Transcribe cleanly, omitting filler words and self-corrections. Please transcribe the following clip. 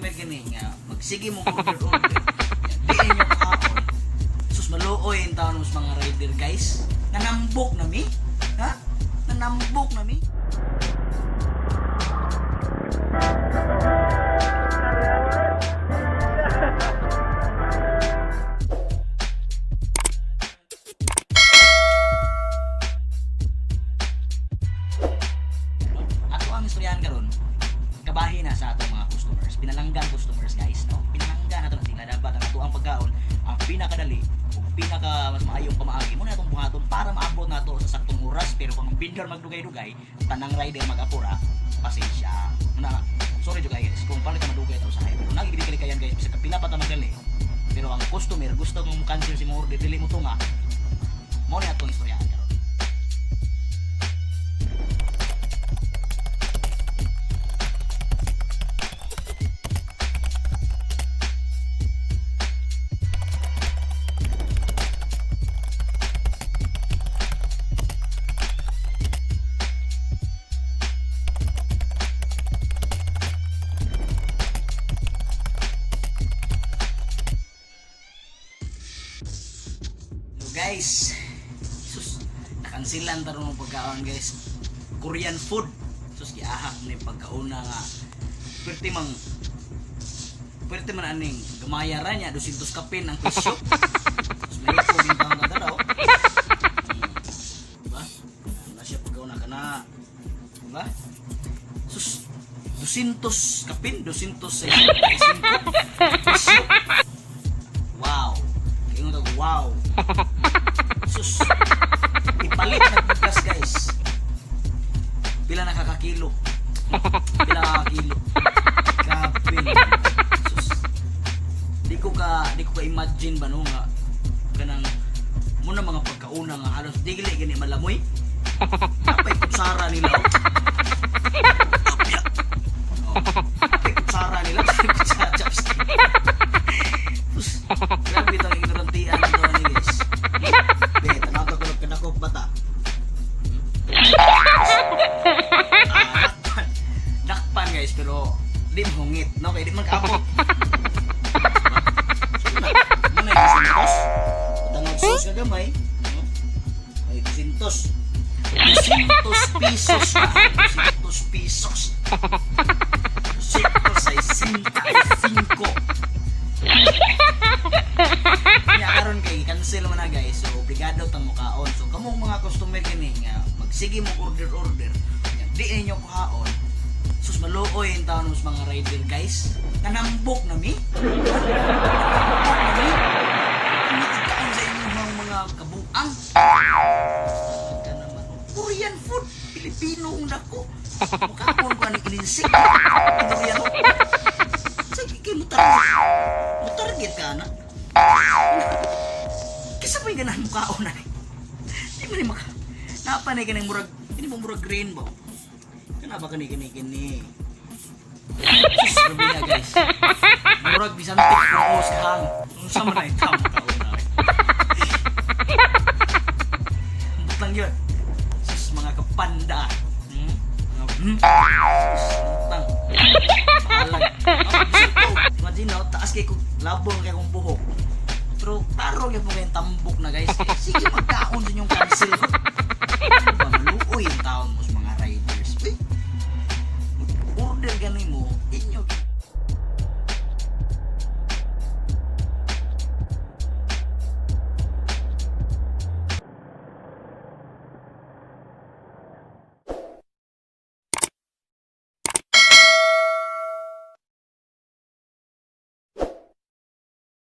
Customer gani nga magsige mo order order. Di ninyo kaon. Sus, maluoy ang taon sa mga rider, guys. Nanambok na mi. Ha? Nanambok na mi. Ato ang istoryahan karon kabahin na sa atong mga customers, pinalanggang customers, guys, no? Pinalanggan nato na sila. Dapat ang ato ang pagkaon ang pinakadali ug pinaka mas maayong pamaagi mo na atong buhaton para maabot nato sa saktong oras. Pero kung ang vendor magdugay-dugay, tanang rider mag-apura, pasensya na. Sorry jud guys kung palit ka madugay ta usahay, pero nagigili kayan, guys, bisag kapila pa ta magdali, pero ang customer gusto mo cancel si mo order, dili mo tunga. Mo ni atong istoryahan karon. So guys, sus, nakansilan tarong ang pagkaon, guys. Korean food. Sus, giahak ni pagkauna nga. Pwerte man aning gamaya ra niya, 200 kapin ang presyo. Sus, may ko bintang ka daw. Diba? Na siya pagkauna ka na. Diba? Sus, 200 kapin, 265 presyo. Wow. Kaya nga wow. Sus. Ipalit na bugas, guys. Pila nakakakilo? Pila nakakakilo? Kapin. Sus. Di ko ka imagine ba no nga kanang muna mga pagkauna nga halos dili gani malamoy. Napay kutsara nila. Oh. Apya. Oh. Napay kutsara nila. Kutsara chopstick. Sus, grabe itong ignorantian nito ni guys. Be, tanaw ko kadakop bata. Ah, dakpan. Dakpan, guys, pero di mo hungit, no? Kaya di man kaabot. So, na, muna yung 200. Tanaw sauce ka gamay. No? Ay, 200. 200 pesos na. 200 pesos. 265. Kaya karon kay cancel man na, guys. So obligado tang mukaon. So kamong mga customer kini nga magsige mo order order. Nya, di ninyo kuhaon. Sus, maluoy ang taon sa mga rider, guys. Nanambok na mi. Nanambok na mi. Ang nakakaon sa inyong mga kabuang. Ka naman. Korean food. Pilipino ang dako. Mukaon ko ani ilinsik. Korean. Sige kay mo target. Mo target ka na. Kisa pa yung ganahan mo kaon na ni. Di mo ni maka... Napanay ka ng murag... Hindi mo murag green ba? Kana ba kani kani kani? Sus, grabe na, guys. Murag bisantik ko sa hang. Unsa man ay tamo kaon na. Ambot lang yun. Sus, mga kapanda. Hmm? Mga, Sus, butang. Bahalag. Oh, bisag ko. Imagine, no, taas kay kong labong kay kong buhok. Pero tarong yung kayong tambok na, guys. Eh, sige magkaon din yung cancel. Ano ba, maluoy yung taon mo sa mga riders. Uy, order gani mo, inyo.